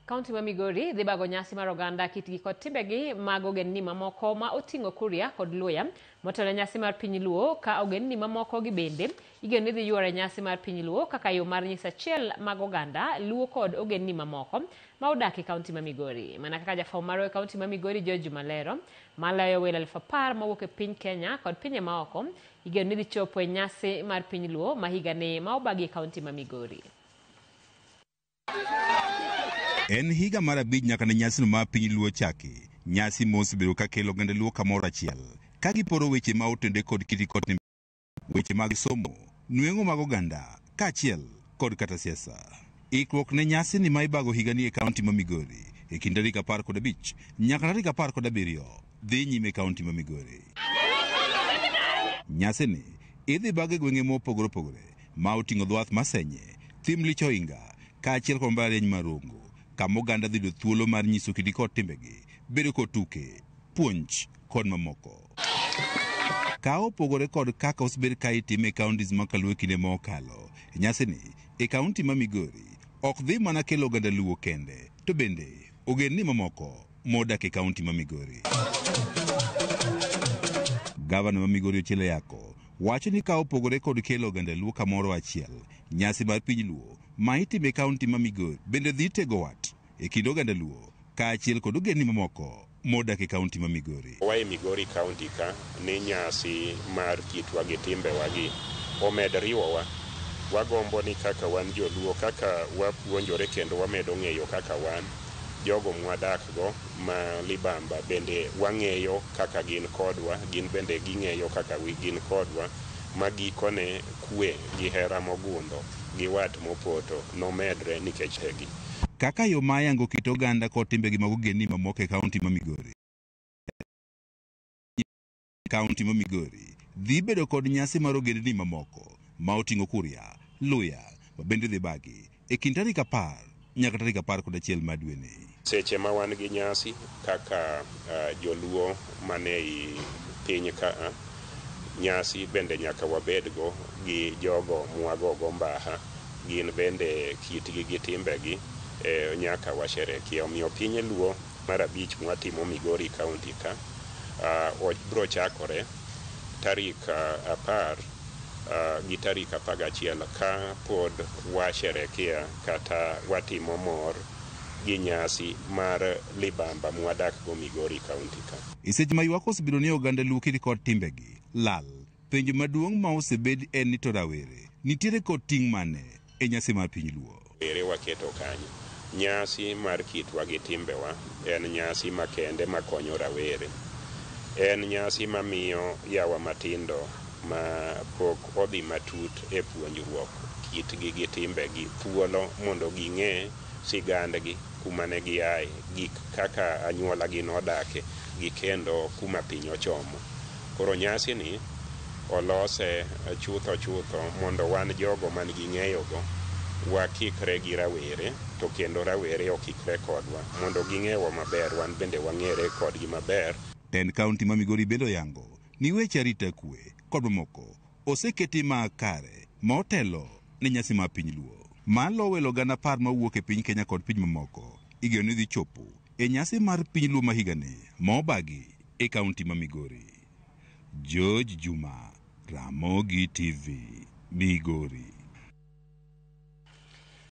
Kaunti ma Migori dhi bago nyasi mar oganda kitgi kod timbegi mag ogendni mamoko ma oting'o Kuria kod Luya motelo nyasi mar piny Luo ka ogendni mamoko gi bende igeno ni dhi yuoro e nyasi mar piny Luo kaka yo mar nyiso achiel mag oganda Luo kod ogendni mamoko ma odak e kaunti ma Migori. Mana kaka jafwambo marwa e kaunti ma Migori George Malero maloyo welo 10,000 mawuok e piny Kenya kod pinje maoko igeno ni dhi chopo e nyasi mar piny Luo ma higani ma obagi e kaunti ma Migori. En higa mar 5 nyaka ne nyasino mar piny Luo chaki. Nyasi mosebedo ka kelo oganda Luo kamoro achiel ka giporo weche ma otende kod kiti kod timbe, weche mag somo, nweng'o mag oganda kaachiel kod kata siasa. Ikruok ne nyasi ni ma ibago higani e kaunti ma Migori e kind tarik 15 nyaka tarik 17 dhi nyime e kaunti ma Migori. Nyasi ni idhi bag e gwenge mopogore opogore ma oting'o Dhowath Masenye, Thim Lich Ohinga kaachiel kod mbalariany mar Rongo, kama oganda dhi yudo thuolo mar nyiso kidi kod timbegi, bedo kod tuke, puonj kod mamoko. Ka opogore kod kaka osebed ka itime e counties ma Kaluo e kinde ma okalo, nyasi ni e kaunti ma Migori ok dhi mana kelo oganda Luo kende, to bende ogendni mamoko modak e kaunti ma Migori. Gavana ma Migori Ochieng Ayako wacho ni ka opogore kod kelo oganda Luo kamoro achiel, nyasi mar piny Luo ma itimo e kaunti ma Migori bende dhi tego wat e kind oganda Luo kaachiel kod ogendni mamoko modak e kaunti ma Migori. Wa e Migori kaunti ka ni nyasi mar kitwa gi timbewa gi omed riwowa. Wagombo ni kaka wan joluo, kaka wapuonjore kendo wamedo ng'eyo kaka wan jogo mwadak go ma libamba bende wang'eyo kaka gin kodwa, gin bende ging'eyo kaka gin kodwa, ma gikone kwe gi hera mogundho gi wat mopoto nomedre nikech hegi. Kaka yo ma yango kit oganda kod timbegi mag ogendni mamoko e kaunti ma Migori. Kaunti ma Migori dhi bedo kod nyasi mar ogendni mamoko ma oting'o Kuria, Luya ma bende dhi bagi e kind tarik 10 nyaka tarik 11 mar dweni. Seche ma wan gi nyasi kaka joluo mane i piny ka, nyasi bende nyaka wabedgo gi jogo mwagogo mbaha, gin bende kitgi gi timbegi nyaka washerekea. Omiyo piny Luo mar 5 mwatimo Migori kaunti ka bro chakore tarik 10 gi tarik 11 ka pod washerekea kata watimo mor gi nyasi mar libamba mwadak go Migori kaunti ka. E seche ma ywak osebedo ni oganda Luo kiti kod timbegi lal, penjo maduong' ma osebed en ni to rawere nitiere kod ting' mane e nyasi mar piny Luo. Rawere waketo kanyo. Nyasi mar kitwa gi timbewa en nyasi makende makonyo rawere. En nyasi mamiyo yawa matindo ma pok odhi matut e puonjruok kitgi gi timbegi thuolo mondo ging'e sigandgi, kuma ne giaye, gik kaka anyuolagi nodake gi kendo kuma piny ochomo. Koro nyasi ni olose chutho chutho mondo wan jogo man gi ng'eyogo wakikre gi rawere to kendo rawere okikre kodwa mondo ging'ewa maber, wan bende wang'ere kodgi maber. Tend kaunti ma Migori bende oyango ni weche arita kwe kod mamoko oseketi ma kare ma otelo ne nyasi mar piny Luo. Malo welo gana 10 mawuok e piny Kenya kod piny mamoko igeno ni dhi chopo e nyasi mar piny Luo ma higani ma obagi e kaunti ma Migori. George Juma, Ramogi TV, Migori.